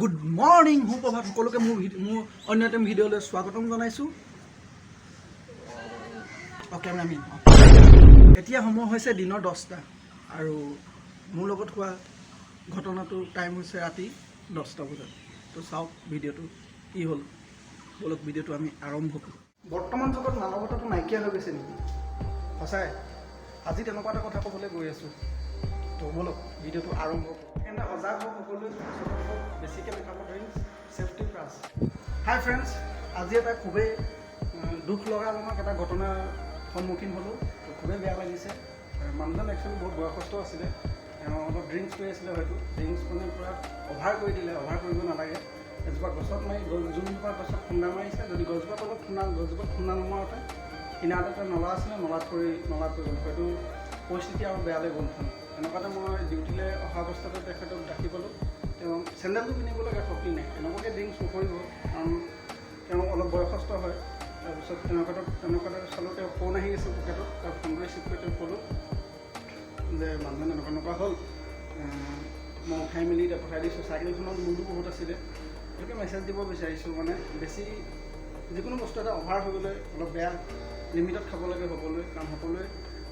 Good morning, সুপ্ৰভাত সকলোকে। মোৰ অন্য এটা ভিডিঅ'লৈ স্বাগতম জনাইছোঁ। অঁ, কেমেৰামেন। এতিয়া সময় হৈছে দিনৰ 10টা আৰু মোৰ লগত হোৱা ঘটনাটো টাইম হৈছে ৰাতি 10টা বজাত। তো চাওক ভিডিঅ'টো কি হ'ল। ব'লক, ভিডিঅ'টো আমি আৰম্ভ কৰোঁ। বৰ্তমান যুগত মানৱতাটো নাইকিয়া হৈ গৈছে নেকি সঁচাই? আজি তেনেকুৱা এটা কথা ক'বলৈ গৈ আছোঁ। তো ব'লক, ভিডিঅ'টো আৰম্ভ কৰোঁ। সেইকাৰণে সজাগ হওক সকলোৱে, সচেতন হওক, বেছিকৈ নাখাব ড্ৰিংকছ, ছেফটি ফাৰ্ষ্ট। হাই ফ্ৰেণ্ডছ, আজি এটা খুবেই দুখ লগাজনক এটা ঘটনাৰ সন্মুখীন হ'লোঁ। তো খুবেই বেয়া লাগিছে। আৰু মানুহজন একচুৱেলি বহুত বয়সস্থ আছিলে। তেওঁ অলপ ড্ৰিংকছ কৰি আছিলে হয়তো। ড্ৰিংকছ মানে পূৰা অভাৰ কৰি দিলে। অভাৰ কৰিব নালাগে। এজোপা গছত মাৰি, যোনজোপা গছত খুন্দা মাৰিছে, যদি গছজোপাত অলপ খুন্দা, গছজোপাত খুন্দা নমাৰোঁতে কিনাৰতে এটা নলা আছিলে, নলাত পৰি গ'ল। হয়তো পৰিস্থিতি আৰু বেয়ালৈ গ'লহেঁতেন। এনেকুৱাতে মই ডিউটিলৈ অহা অৱস্থাতে তেখেতক দেখি পালোঁ। তেওঁ চেণ্ডেলটো পিন্ধিবলৈকে শক্তি নাই। এনেকুৱাকৈ ড্ৰিংকছ নকৰিব, কাৰণ তেওঁ অলপ বয়সস্থ হয়। তাৰপিছত তেনেকুৱাতে চালোঁ, তেওঁ ফোন আহি আছিল পকেটত। তাৰ ফোনটো ৰিচিভ কৰি তেওঁক ক'লোঁ যে মানুহজন এনেকুৱা এনেকুৱা হ'ল, মই উঠাই মেলি এতিয়া পঠাই দিছোঁ। চাইকেলখনত লোডো বহুত আছিলে। সেইটোকে মেছেজ দিব বিচাৰিছোঁ, মানে বেছি যিকোনো বস্তু এটা অভাৰ হৈ গ'লে অলপ বেয়া। লিমিটত খাব লাগে সকলোৱে, কাৰণ সকলোৱে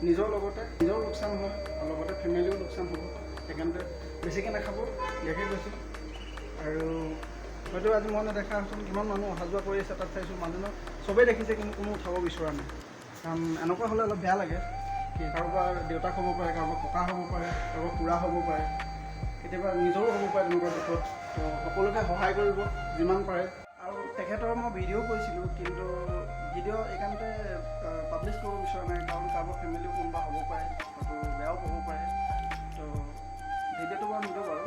নিজৰ লগতে নিজৰ লোকচান হয় আৰু লগতে ফেমিলিও লোকচান হ'ব। সেইকাৰণে বেছিকৈ নাখাব, ইয়াকে কৈছোঁ। আৰু হয়তো আজি মই নেদেখা হেঁতেন, কিমান মানুহ অহা যোৱা কৰি আছে তাত চাইছোঁ, মানুহজনক চবেই দেখিছে, কিন্তু কোনো উঠাব বিচৰা নাই। কাৰণ এনেকুৱা হ'লে অলপ বেয়া লাগে কি কাৰোবাৰ দেউতাক হ'ব পাৰে, কাৰোবাৰ ককা হ'ব পাৰে, কাৰোবাৰ খুৰা হ'ব পাৰে, কেতিয়াবা নিজৰো হ'ব পাৰে তেনেকুৱা বিপদ। তো সকলোকে সহায় কৰিব যিমান পাৰে। আৰু তেখেতৰ মই ভিডিঅ' কৰিছিলোঁ, কিন্তু ভিডিঅ' এইকাৰণতে পাব্লিছ কৰিব বিচৰা নাই, কাৰণ কাৰোবাৰ ফেমিলিও কোনোবা হ'ব পাৰে, হয়তো বেয়াও পাব পাৰে। তো ভিডিঅ'টো বাৰু নিদিওঁ বাৰু।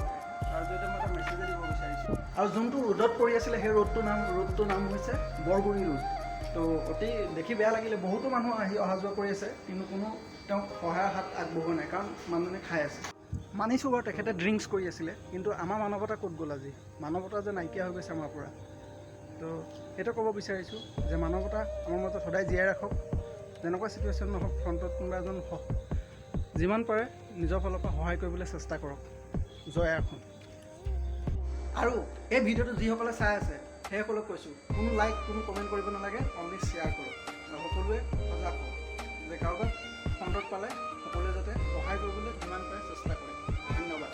তাৰ জৰিয়তে মই এটা মেছেজে দিব বিচাৰিছোঁ। আৰু যোনটো ৰোডত পৰি আছিলে, সেই ৰোডটোৰ নাম হৈছে বৰগুৰি ৰোড। তো অতি দেখি বেয়া লাগিলে। বহুতো মানুহ আহি অহা যোৱা কৰি আছে, কিন্তু কোনো তেওঁক সহায়ৰ হাত আগবঢ়োৱা নাই, কাৰণ মানুহজনে খাই আছে। মানিছোঁ বাৰু, তেখেতে ড্ৰিংকছ কৰি আছিলে, কিন্তু আমাৰ মানৱতা ক'ত গ'ল আজি? মানৱতা যে নাইকিয়া হৈ গৈছে আমাৰ পৰা। তো সেইটো ক'ব বিচাৰিছোঁ যে মানৱতা আমাৰ মাজত সদায় জীয়াই ৰাখক। যেনেকুৱা চিটুৱেশ্যন নহওক, ফ্ৰণ্টত কোনোবা এজন যিমান পাৰে নিজৰ ফালৰ পৰা সহায় কৰিবলৈ চেষ্টা কৰক। জয় আই অসম। আৰু এই ভিডিঅ'টো যিসকলে চাই আছে, সেইসকলক কৈছোঁ, কোনো লাইক, কোনো কমেণ্ট কৰিব নালাগে, অনলি শ্বেয়াৰ কৰক। আৰু সকলোৱে সজাগ হওক যে কাৰোবাক ফ্ৰণ্টত পালে সকলোৱে যাতে সহায় কৰিবলৈ যিমান পাৰে চেষ্টা কৰে। ধন্যবাদ।